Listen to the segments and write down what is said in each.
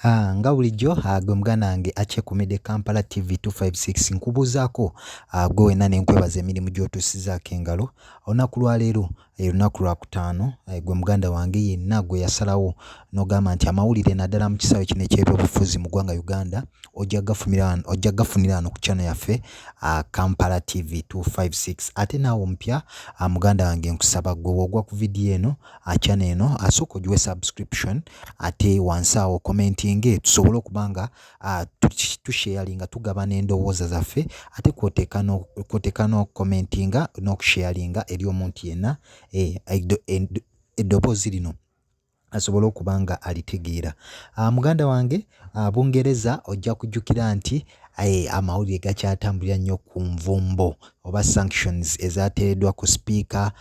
Nga bulijjo gwe muganda wange akyekumidde Kampala TV 256, nkubuuzaako gwe wenna ne nkwebaza emirimu gy'otuusizaako engalo. Olunaku lwaleero lunaku lwakutaano. Gwe muganda wange yenna gwe yasalawo n'ogamba nti amawulire naddala mu kisaawe kino eky'ebyobufuzi mu ggwanga Uganda ojja gafunira wano ku channel yaffe Kampala TV 256. Ate naawe omupya, muganda wange, nkusaba gwe w'ogwa ku vidiyo eno, channel eno asooka ogiwe subscription, ate wansi awo commentinge tusobole okuba nga tusharinga, tugabana endowooza zaffe, ate kwoteeka n'okucommentinga n'okusharinga eri omuntu yenna eddoboozi lino asobole okuba nga alitegeera. Muganda wange, Bungereza ojja kujjukira nti amawulire gakyatambulira nnyo ku nvumbo oba sanctions ezateereddwa ku sipiika,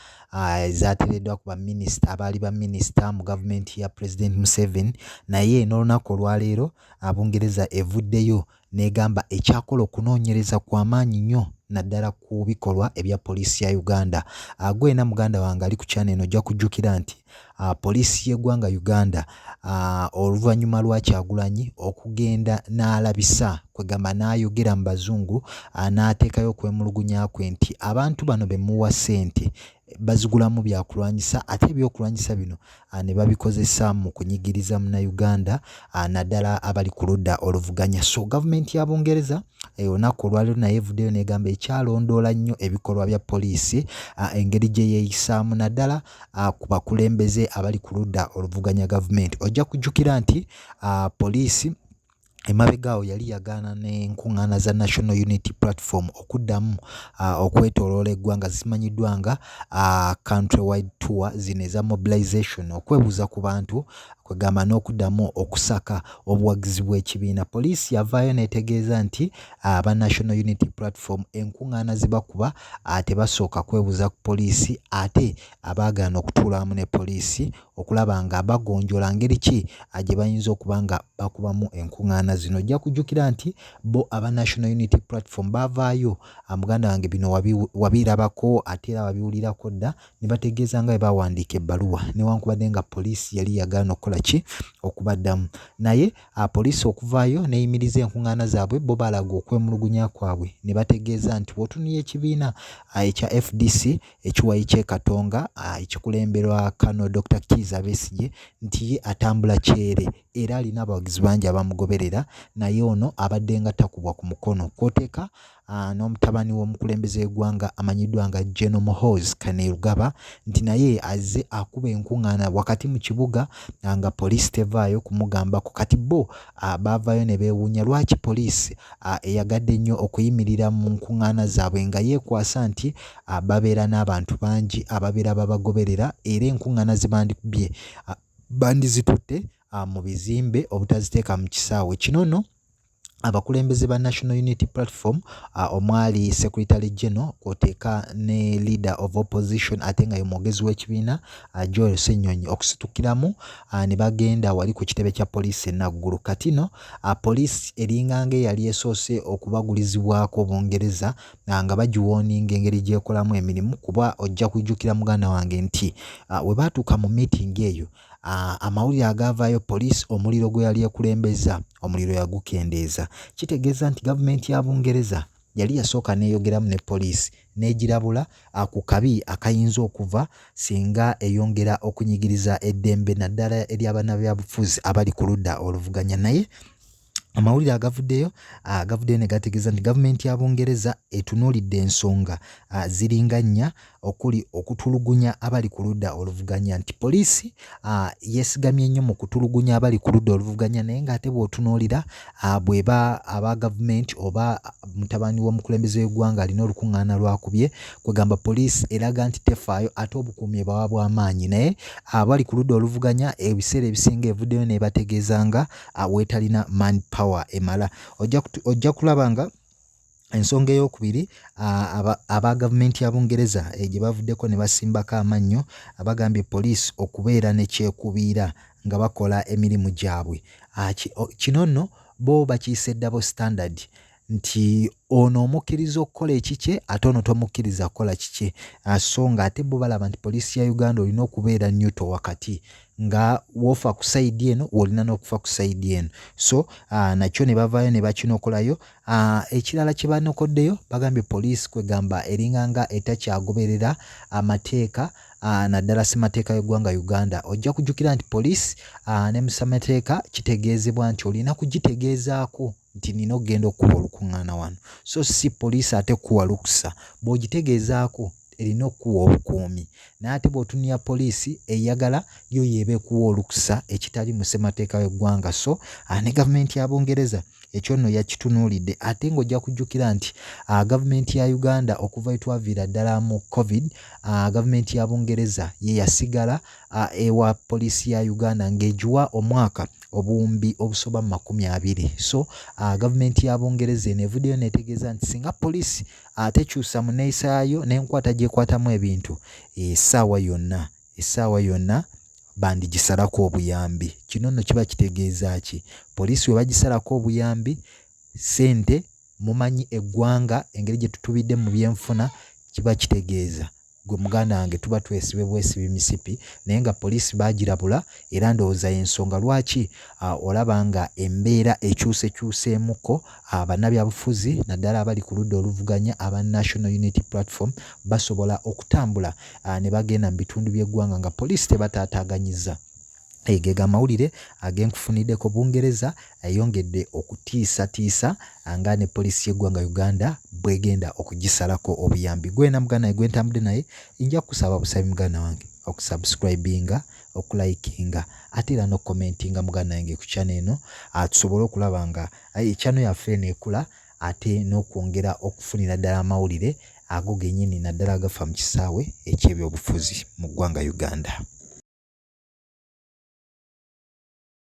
ezateereddwa ku baminisita abaali baminisita mu gavumenti ya President Museveni. Naye n'olunaku olwaleero Bungereza evuddeyo n'egamba ekyakola okunoonyereza kw'amaanyi nnyo naddala ku bikolwa ebya poliisi ya Uganda. Gwe yenna muganda wange ali ku channel eno ojja kujjukira nti poliisi y'eggwanga Uganda, oluvannyuma lwa Kyagulanyi okugenda n'alabisa, kwegamba n'ayogera mu bazungu, n'ateekayo okwemulugunya kwe nti abantu bano be muwa ssente bazigulamu byakulwanyisa, ate ebyokulwanyisa bino ne babikozesa mu kunyigiriza Munnayuganda, naddala abali ku ludda oluvuganya. So gavumenti ya Bungereza olunaku olwaleero nayo evuddeyo n'egamba ekyalondoola nnyo ebikolwa bya poliisi, engeri gye yeeyisaamu naddala ku bakulembeze abali ku ludda oluvuganya gavumenti. Ojja kujjukira nti poliisi emabega awo yali yagaana n'enkuŋŋaana za National Unity Platform okuddamu okwetooloola eggwanga, zimanyiddwa nga country wide tour zino eza mobilization, okwebuuza ku bantu, kwegamba n'okuddamu okusaka obuwagizi bw'ekibiina. Poliisi yavaayo n'etegeeza nti aba National Unity Platform enkuŋŋaana ze bakuba tebasooka kwebuuza ku poliisi, ate abaagaana okutuula wamu ne poliisi okulaba nga bagonjoola ngeri ki gye bayinza okuba nga bakubamu enkuŋŋaana zino. Ojja kujjukira nti bo aba National Unity Platform baavaayo, muganda wange, bino wabirabako ate era wabiwulirako dda, ne bategeeza nga bwe baawandiika ebbaluwa newankubadde nga poliisi yali yagaana okukola ki? Okubaddamu. Naye poliisi okuvaayo n'eyimiriza enkuŋŋaana zaabwe, bo baalaga okwemulugunya kwabwe ne bategeeza nti bw'otunuulira ekibiina ekya FDC ekiwayi ky'e Katonga ekikulemberwa Colonel Dr. Kizza Besigye nti ye atambula kyere era alina abawagizi bangi abamugoberera, naye ono abadde nga takubwa ku mukono, kw'oteeka n'omutabani w'omukulembeze w'eggwanga amanyiddwa nga General Muhoozi Kainerugaba nti naye azze akuba enkuŋŋaana wakati mu kibuga nga poliisi tevaayo kumugambako. Kati bo baavaayo ne beewuunya lwaki poliisi eyagadde nnyo okuyimirira mu nkuŋŋaana zaabwe nga yeekwasa nti babeera n'abantu bangi ababeera babagoberera, era enkuŋŋaana ze bandikubye bandizitutte mu bizimbe obutaziteeka mu kisaawe. Kino nno abakulembeze ba National Unity Platform omwali Secretary General kw'oteeka ne Leader of Opposition ate nga ye mwogezi w'ekibiina Joel Ssenyonyi okusitukiramu ne bagenda wali ku kitebe kya poliisi e Naggulu. Kati nno poliisi eringa ng'eyali esoose okubagulizibwako Bungereza nga bagiwooninga engeri gy'ekolamu emirimu, kuba ojja kujjukira muganda wange nti we baatuuka mu meeting eyo, amawulire agaavaayo, poliisi omuliro gwe yali ekulembeza omuliro yagukendeeza. Kitegeeza nti gavumenti ya Bungereza yali yasooka n'eyogeramu ne poliisi n'egirabula ku kabi akayinza okuva singa eyongera okunyigiriza eddembe naddala ery'abannabyabufuzi abali ku ludda oluvuganya. Naye amawulire agavuddeyo ne gategeeza nti gavumenti ya Bungereza etunuulidde ensonga ziringa nnya, okuli okutulugunya abali ku ludda oluvuganya, nti poliisi yeesigamye nnyo mu kutulugunya abali ku ludda oluvuganya, naye ng'ate bw'otunuulira bw'eba aba gavumenti oba mutabani w'omukulembeze w'eggwanga alina olukuŋŋaana lw'akubye, kwegamba poliisi eraga nti tefaayo ate obukuumi ebawa bw'amaanyi, naye abali ku ludda oluvuganya ebiseera ebisinga evuddeyo n'ebategeeza nga weetalina man power emala. Ojja kulaba nga ensonga eyokubiri aba gavumenti ya Bungereza gye bavuddeko ne basimbako amannyo, bagambye poliisi okubeera ne kyekubiira nga bakola emirimu gyabwe. Kino nno bo bakiyise double standard. nti ono omukkiriza okukola ekikye ate ono tomukkiriza kukola kikye. So nga ate bo balaba nti poliisi ya Uganda olina okubeera neutral wakati nga woofa ku sayidi eno wolina n'okufa ku sayidi eno. So nakyo ne bavaayo ne bakinokolayo. Ekirala kye banokoddeyo bagambye poliisi kwegamba eringanga etakyagoberera amateeka naddala ssemateeka w'eggwanga Uganda. Ojja kujjukira nti poliisi ne mu ssemateeka kitegeezebwa nti olina kugitegeezaako nti nina okugenda okukuba olukuŋŋaana wano, so si poliisi ate kukuwa lukusa. Bw'ogitegeezaako erina okukuwa obukuumi, naye ate bw'otunulira poliisi eyagala yo y'eba ekuwa olukusa ekitali mu ssemateeka w'eggwanga. So ne gavumenti ya Bungereza ekyo nno yakitunuulidde. Ate ng'ojja kujjukira nti gavumenti ya Uganda okuva we twaviira ddala mu Covid, gavumenti ya Bungereza ye yasigala ewa poliisi ya Uganda ng'egiwa omwaka obuwumbi obusoba mu 20. So gavumenti ya Bungereza eno evuddeyo n'etegeeza nti singa poliisi tekyusa mu nneeyisa yaayo n'enkwata gy'ekwatamu ebintu, essaawa yonna essaawa yonna bandigisalako obuyambi. Kino nno kiba kitegeeza ki? Poliisi bwe bagisalako obuyambi, ssente mumanyi eggwanga engeri gye tutubidde mu byenfuna, kiba kitegeeza gwe muganda wange tuba twesibe bwesibi misipi, naye nga poliisi baagirabula era ndowooza y'ensonga lwaki olaba nga embeera ekyusekyuseemuko. Bannabyabufuzi naddala abali ku ludda oluvuganya aba National Unity Platform basobola okutambula ne bagenda mu bitundu by'eggwanga nga poliisi tebataataaganyizza. Ge amawulire agenkufunideko. Bungereza eyongedde okutiisatiisa nga ne poliisi y'eggwanga Uganda bwegenda okugisalako obuyambi. Gwena muganda wange gwentambudde naye, nja kukusaba busabi muganda wange okusubscribinga, okulikinga ate era n'okucommentinga muganda wange ku channel eno, tusobole okulaba nga channel yaffe eno ekula ate n'okwongera okufunira ddala amawulire ago gennyini naddala agafa mu kisaawe eky'ebyobufuzi mu ggwanga Uganda.